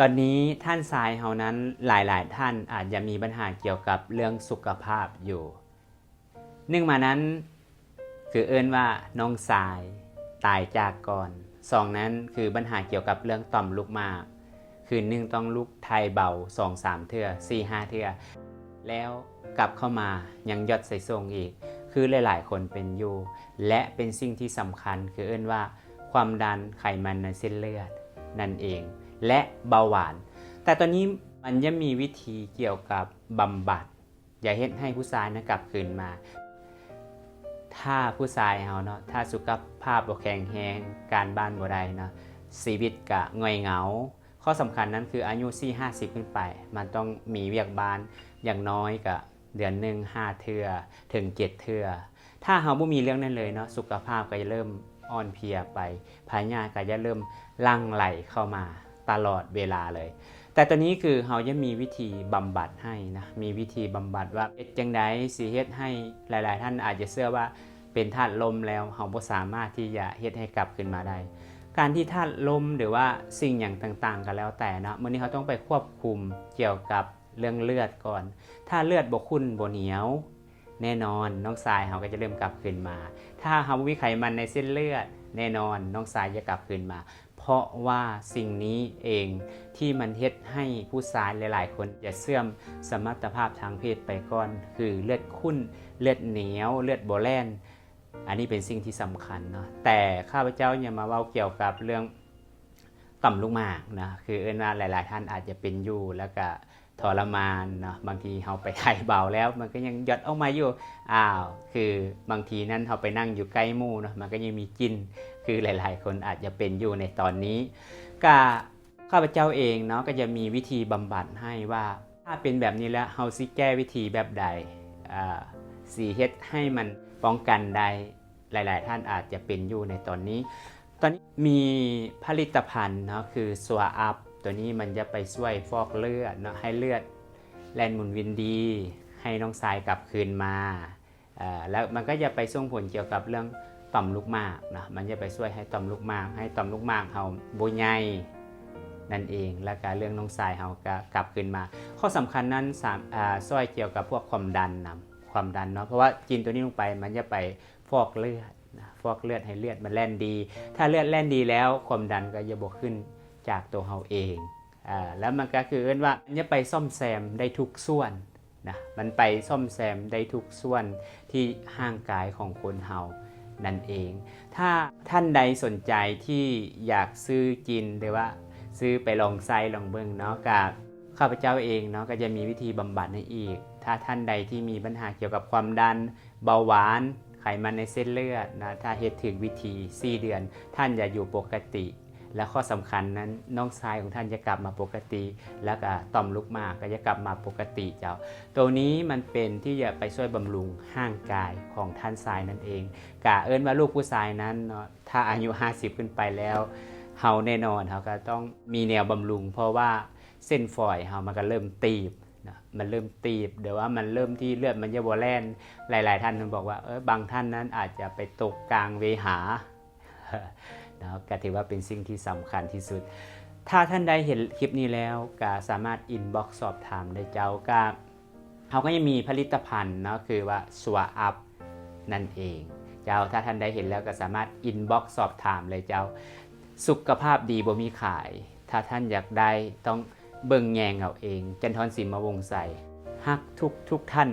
ຕອນນີ້ທ່ານຊາຍເຮົານັ້ນ ຫຼາຍໆທ່ານອາດຈະມີບັນຫາກ່ຽວກັບເລື່ອງສຸຂະພາບຢູ່. ໜຶ່ງມານັ້ນ ຄືເອີ້ນວ່ານ້ອງຊາຍຕາຍຈາກກ່ອນ. ສອງນັ້ນ ຄືບັນຫາກ່ຽວກັບເລື່ອງຕ່ອມລູກໝາກ ຄືໜຶ່ງຕ້ອງລູກຖ່າຍເບົາ ສອງສາມເທື່ອ ສີ່ຫ້າເທື່ອ ແລ້ວກັບເຂົ້າມາຍັງຢອດໃສ່ສົ່ງອີກ ຄືຫຼາຍໆຄົນເປັນຢູ່ ແລະ ເປັນສິ່ງທີ່ສຳຄັນ ຄືເອີ້ນວ່າຄວາມດັນ ໄຂມັນໃນເສັ້ນເລືອດນັ້ນເອງ ແລະ ເບົາຫວານ. ແຕ່ຕອນນີ້ມັນຍັງມີວິທີກ່ຽວກັບບຳບັດ ຢ່າເຮັດໃຫ້ຜູ້ຊາຍນັ້ນກັບຄືນມາ. ຖ້າຜູ້ຊາຍເຮົາເນາະ ຖ້າສຸຂະພາບບໍ່ແຂງແຮງ ການບ້ານບໍ່ໄດ້ເນາະ ຊີວິດກະຫງອຍເຫງົາ. ຂໍ້ສຳຄັນນັ້ນຄືອາຍຸສີ່ຫ້າສິບຂຶ້ນໄປ ມັນຕ້ອງມີວຽກບ້ານ ຢ່າງນ້ອຍກະເດືອນໜຶ່ງຫ້າເທື່ອ ເຖິງເຈັດເທື່ອ. ຖ້າເຮົາບໍ່ມີເລື່ອງນັ້ນເລີຍເນາະ ສຸຂະພາບກໍຈະເລີ່ມອ່ອນເພຍໄປ ພະຍາດກໍຈະເລີ່ມຫຼັ່ງໄຫຼເຂົ້າມາຕະຫຼອດເວລາເລີຍ. ແຕ່ຕອນນີ້ຄືເຮົາຍັງມີວິທີບຳບັດໃຫ້ນະ ມີວິທີບຳບັດວ່າເຮັດຈັ່ງໃດຊິເຮັດໃຫ້ ຫຼາຍໆທ່ານອາດຈະເຊື່ອວ່າເປັນທາດລົມແລ້ວ ເຮົາບໍ່ສາມາດທີ່ຈະເຮັດໃຫ້ກັບຄືນມາໄດ້. ການທີ່ທາດລົມ ຫຼືວ່າສິ່ງຫຍັງຕ່າງໆກໍແລ້ວແຕ່ເນາະ ມື້ນີ້ເຮົາຕ້ອງໄປຄວບຄຸມກ່ຽວກັບເລື່ອງເລືອດກ່ອນ. ຖ້າເລືອດບໍ່ຂຸ້ນບໍ່ໜຽວ ແນ່ນອນນ້ອງຊາຍເຮົາກໍຈະເລີ່ມກັບຄືນມາ. ຖ້າເຮົາບໍ່ມີໄຂມັນໃນເສັ້ນເລືອດ ແນ່ນອນນ້ອງຊາຍຈະກັບຄືນມາ. ເພາະວ່າສິ່ງນີ້ເອງທີ່ມັນເຮັດໃຫ້ຜູ້ຊາຍຫຼາຍໆຄົນຈະເສື່ອມສະມັດຕະພາບທາງເພດໄປກ່ອນ ຄືເລືອດຂຸ້ນ ເລືອດໜຽວ ເລືອດບໍ່ແລ່ນ. ອັນນີ້ເປັນສິ່ງທີ່ສຳຄັນເນາະ. ແຕ່ຂ້າພະເຈົ້າຍັງມາເວົ້າກ່ຽວກັບເລື່ອງຕ່ອມລູກໝາກເນາະ ຄືເອີ້ນວ່າຫຼາຍໆທ່ານອາດຈະເປັນຢູ່ ແລ້ວກະ ທໍລະມານເນາະ. ບາງທີເຮົາໄປຖ່າຍເບົາແລ້ວ ມັນກໍຍັງຢອດອອກມາຢູ່. ອ້າວ ຄືບາງທີນັ້ນເຮົາໄປນັ່ງຢູ່ໃກ້ໝູ່ເນາະ ມັນກໍຍັງມີກິ່ນ ຄືຫຼາຍໆຄົນອາດຈະເປັນຢູ່ໃນຕອນນີ້. ກະຂ້າພະເຈົ້າເອງເນາະ ກໍຈະມີວິທີບຳບັດໃຫ້ວ່າ ຖ້າເປັນແບບນີ້ແລ້ວ ເຮົາຊິແກ້ວິທີແບບໃດ ເອີ ຊິເຮັດໃຫ້ມັນປ້ອງກັນໄດ້. ຫຼາຍໆທ່ານອາດຈະເປັນຢູ່ໃນຕອນນີ້. ຕອນນີ້ມີຜະລິດຕະພັນເນາະ ຄື Soar Up ຕົວນີ້ມັນຈະໄປຊ່ວຍຟອກເລືອດເນາະ ໃຫ້ເລືອດແລ່ນໝູນວຽນດີ ໃຫ້ນ້ອງຊາຍກັບຄືນມາ. ເອີ ແລ້ວມັນກໍຈະໄປສົ່ງຜົນກ່ຽວກັບເລື່ອງຕ່ອມລູກໝາກເນາະ ມັນຈະໄປຊ່ວຍໃຫ້ຕ່ອມລູກໝາກ ໃຫ້ຕ່ອມລູກໝາກເຮົາບໍ່ໃຫຍ່ນັ້ນເອງ ແລ້ວກໍເລື່ອງນ້ອງຊາຍເຮົາກໍກັບຄືນມາ. ຂໍ້ສຳຄັນນັ້ນ ສາມ ອາ ຊ່ວຍກ່ຽວກັບພວກຄວາມດັນນຳ ຄວາມດັນເນາະ ເພາະວ່າກິນຕົວນີ້ລົງໄປ ມັນຈະໄປ ຟອກເລືອດນະ ຟອກເລືອດໃຫ້ເລືອດມັນແລ່ນດີ. ຖ້າເລືອດແລ່ນດີແລ້ວ ຄວາມດັນກໍຈະບໍ່ຂຶ້ນຈາກຕົວເຮົາເອງ. ອາ ແລ້ວມັນກໍຄືເອີ້ນວ່າ ມັນຈະໄປສ້ອມແຊມໄດ້ທຸກສ່ວນນະ ມັນໄປສ້ອມແຊມໄດ້ທຸກສ່ວນທີ່ຮ່າງກາຍຂອງຄົນເຮົານັ້ນເອງ. ຖ້າທ່ານໃດສົນໃຈທີ່ຢາກຊື້ກິນ ຫຼືວ່າຊື້ໄປລອງໃຊ້ລອງເບິ່ງເນາະ ກະ ຂ້າພະເຈົ້າເອງເນາະ ກໍຈະມີວິທີບຳບັດໃຫ້ອີກ. ຖ້າທ່ານໃດທີ່ມີບັນຫາກ່ຽວກັບຄວາມດັນ, ເບົາຫວານ, ໄຂມັນໃນເສັ້ນເລືອດນະ, ຖ້າເຮັດຖືກວິທີ ສີ່ເດືອນ ທ່ານຈະຢູ່ປົກກະຕິ ແລະ ຂໍ້ສຳຄັນນັ້ນ ນ້ອງຊາຍຂອງທ່ານຈະກັບມາປົກກະຕິ ແລ້ວກະຕ່ອມລູກໝາກກໍຈະກັບມາປົກກະຕິເຈົ້າ. ໂຕນີ້ມັນເປັນທີ່ຈະໄປຊ່ວຍບຳລຸງຮ່າງກາຍຂອງທ່ານຊາຍນັ້ນເອງ. ກະເອີ້ນວ່າລູກຜູ້ຊາຍນັ້ນເນາະ ຖ້າອາຍຸຫ້າສິບຂຶ້ນໄປແລ້ວ ເຮົາແນ່ນອນ ເຮົາກໍຕ້ອງມີແນວບຳລຸງ ເພາະວ່າ ເສັ້ນຝອຍເຮົາມັນກໍເລີ່ມຕີບນະ ມັນເລີ່ມຕີບ ຫຼືວ່າມັນເລີ່ມທີ່ເລືອດມັນຈະບໍ່ແລ່ນ. ຫຼາຍໆທ່ານເພິ່ນບອກວ່າ ເອີ ບາງທ່ານນັ້ນອາດຈະໄປຕົກກາງເວຫາເນາະ ກໍຖືວ່າເປັນສິ່ງທີ່ສຳຄັນທີ່ສຸດ. ຖ້າທ່ານໃດເຫັນຄລິບນີ້ແລ້ວ ກໍສາມາດອິນບັອກສອບຖາມໄດ້ເຈົ້າ. ກໍ ເຮົາກໍຍັງມີຜະລິດຕະພັນເນາະ ຄືວ່າ Soar Up ນັ້ນເອງເຈົ້າ. ຖ້າທ່ານໃດເຫັນແລ້ວກໍສາມາດອິນບັອກສອບຖາມເລີຍເຈົ້າ. ສຸຂະພາບດີບໍ່ມີຂາຍ ຖ້າທ່ານຢາກໄດ້ຕ້ອງເບິ່ງແຍງເອົາເອງ. ຈັນທອນ ສີມະວົງໄຊ ຮັກທຸກໆທ່ານ